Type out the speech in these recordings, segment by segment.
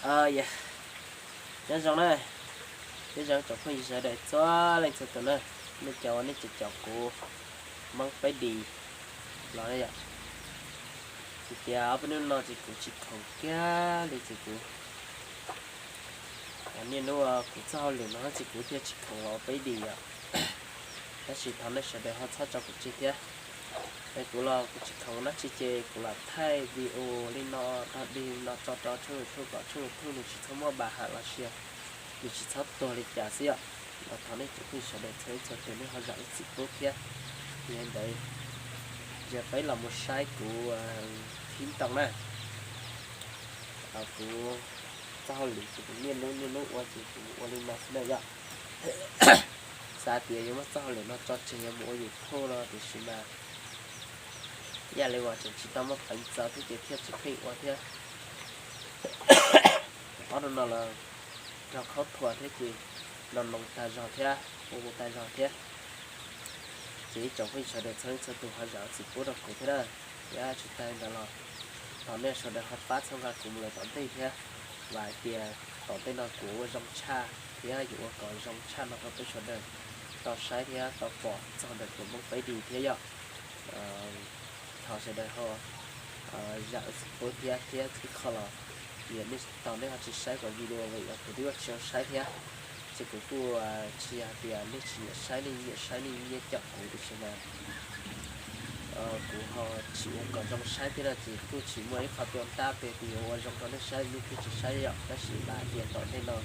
Nyob zoo na, nyob zoo tsoom phooj ywg sawv daws txhua leej txhua tus na, nej cov uas nej caum kuv Hmoob Peb Dis los na yom. Tsis tias ob peb hnub no ces kuv tsis khoom kiag li ces kuv, niaj hnub kuv txoj hauj lwm no ces kuv thiaj tsis khoom los ua Peb Dis yom. Tab sis thov nej sawv daws ho txhob tso kuv tseg thiab. Es kuv los kuv tsis khoom dab tsi ces kuv los thaij video li no tag dig no tso rau tshooj YouTube kom tshooj YouTube nws tsis txhob muaj npa ham los sis nws tsis txhob tuag li cas xwb yom. Los thov nej cov phooj ywg sawv daws txhua leej txhua tus nej ho zam lub txim pub thiab. Yog li ntawd, ces peb los mus saib kuv thib ntoo na. Kuv txoj hauj lwm ces kuv niaj hnub niaj hnub ua ces kuv ua li no xwb na yom. Xav tias yuav muab txoj hauj lwm no tso tseg yuav mus ua YouTube no tiam sis mas ib yam li uas tseem tsis tau muaj peev xwm thiab ces thiaj tsis pheej ua thiab. Ob hnub no los raug khaub thuas thiab ces los noos tag zog thiab ua tag zog thiab. Ces ib tsoom phooj ywg sawv daws txhua leej txhua tus ho zam lub txim pub rau kuv thiab na. Thiab tsis tas li ntawd los thov nej sawv daws ho pab txhawb nqa kuv mus lawm tom ntej thiab. Vam hais tias tom ntej no kuv ua zoo tshaj thiab yuav ua kom zoo tshaj no rau peb sawv daws tau saib thiab tau pom txog ntawm tus Hmoob Peb Dis thiab yom. Thov sawv daws ho zam lub txim pub thiab, thiab ib qho los yog nej tos nej ho tsis saib kuv video vim yog kuv twb ua tsis zoo saib thiab. Ces kuv kuj tsis yog hais tias nej tsis nyiam saib, nej nyiam saib nej nyiam caum kuv tiam sis mas kuv ho tsis ua kom zoo saib thiab no ces kuj tsis muaj ib qho twg ntab pes tias yuav ua zoo rau nej saib nej thiaj tsis saib yom. Tab sis vam hais tias tom ntej no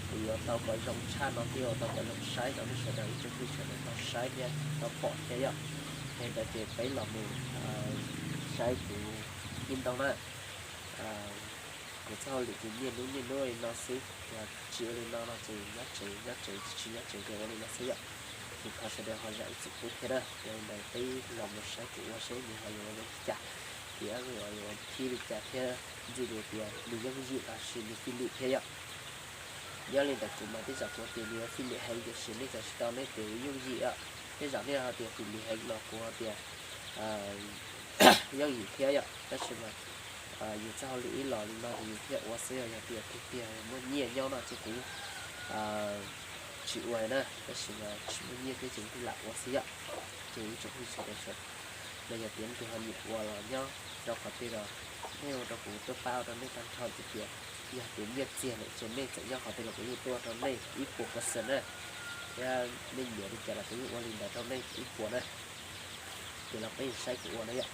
kuv yuav tau kom zoo tshaj no thiab yuav tau kom zoo saib rau nej sawv daws ib tsoom phooj ywg sawv daws tau saib thiab tau pom thiab yom. Yog li ntawd ces peb los mus saib kuv thib ntoo na. Kuv txoj hauj lwm ces niaj hnub niaj hnub li no xwb, yog tsis ua li no no ces nyob tsev nyob tsev, tsis nyob tsev ces ua li no xwb yom. Ces thov sawv daws ho zam lub txim pub thiab na. Yog li ntawd peb los mus saib kuv ua seb nws ho yuav ua zoo li cas, thiab yuav ua thib li cas thiab ntxim li tias nws yooj yim los sis nws fij lim thiab yom. Nyob li ntawd kuv mas tej zaum kuv tias nws yuav fij lim heev tiam sis nej cov tsis tau nej tias yooj yim yom. Tej zaum nej ho tias fij lim heev los kuv ho tias yooj yim thiab yom. Tab sis mas yus txoj hauj lwm ib los li no ces yus thiaj ua xwb, yog tias tiag tiag muaj nyiaj nyob no ces kuv tsis ua na, tab sis mas tsis muaj nyiaj thiab ces kuv thiaj lam ua xwb yom. Ces ib tsoom phooj ywg sawv daws, yog tias leej twg ho nyiam ua los nyob rau qhov twg los nej ua rau kuv tuaj pab ua rau nej tag nrho tiag tiag. Yog tias nyiaj txiag lawm ces nej txawm nyob qhov twg los kuv yeej tuaj ua rau nej ib puas percent na. Thiab nej nyiam li cas los kuv yeej ua li ntawd rau nej ib puas na. Ces los peb saib kuv ua na yom.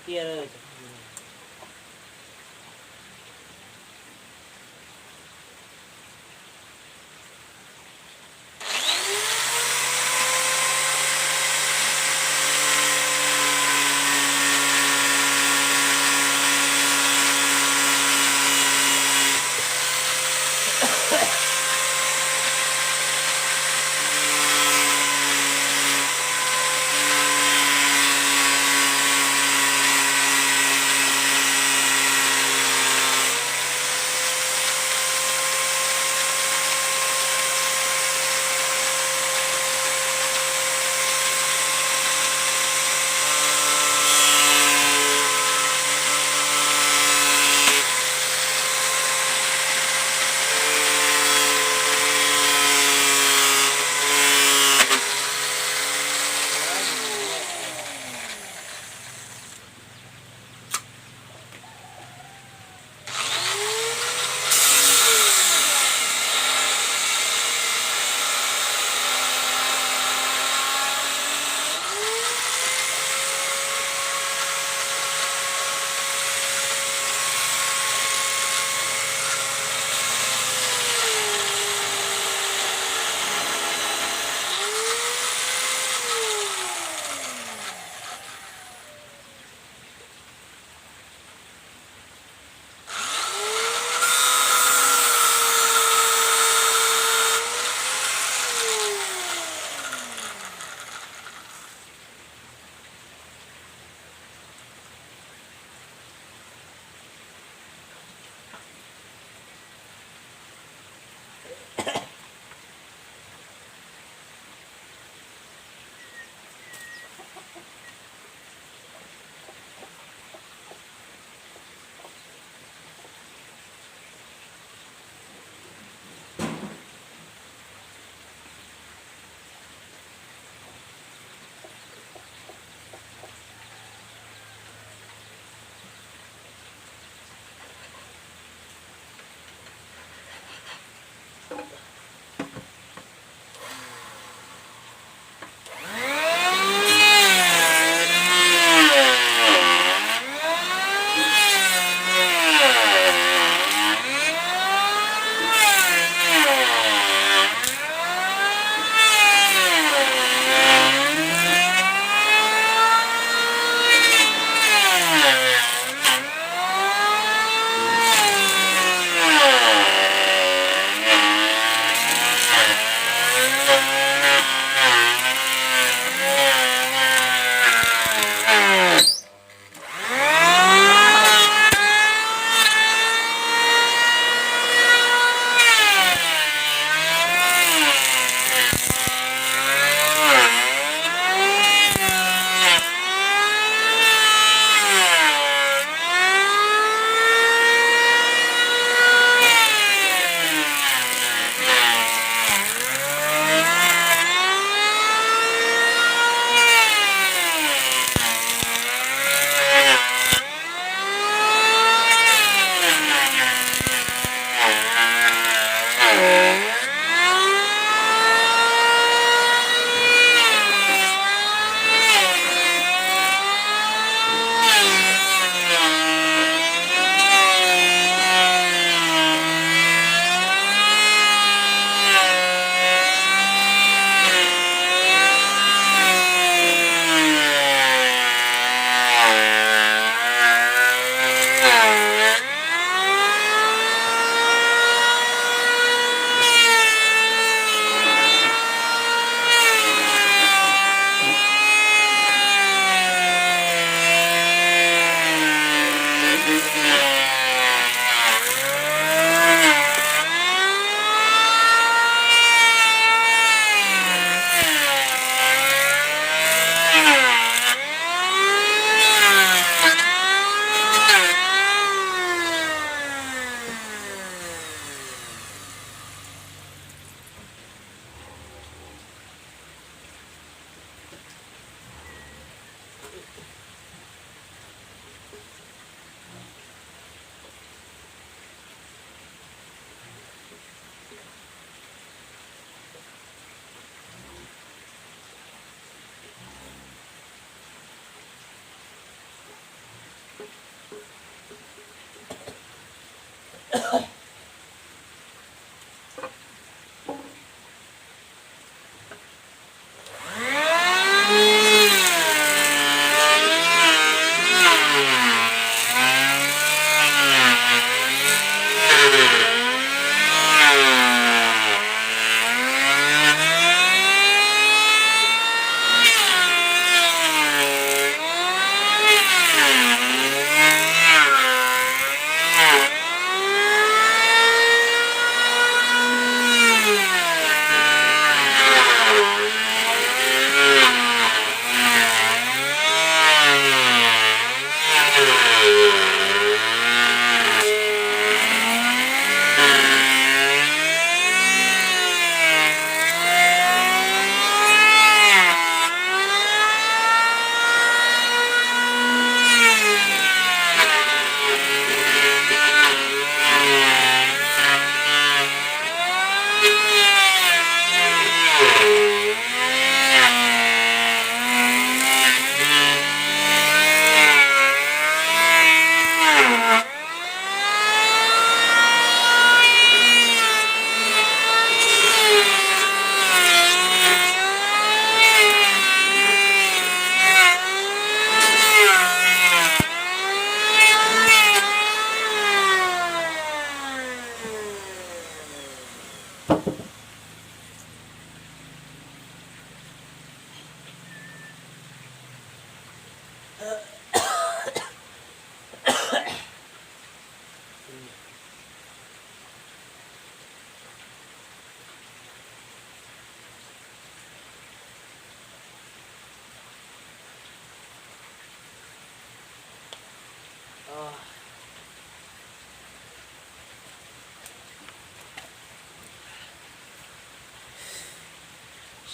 tiag.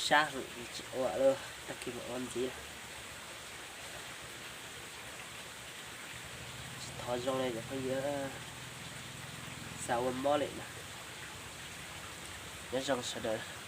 Sab heev tsis ua lawm, tag kis mam ua ntxiv lawm. Tsis thov zoo li cov phooj ywg, xav ua mob li na. Nyob zoo sawv daws.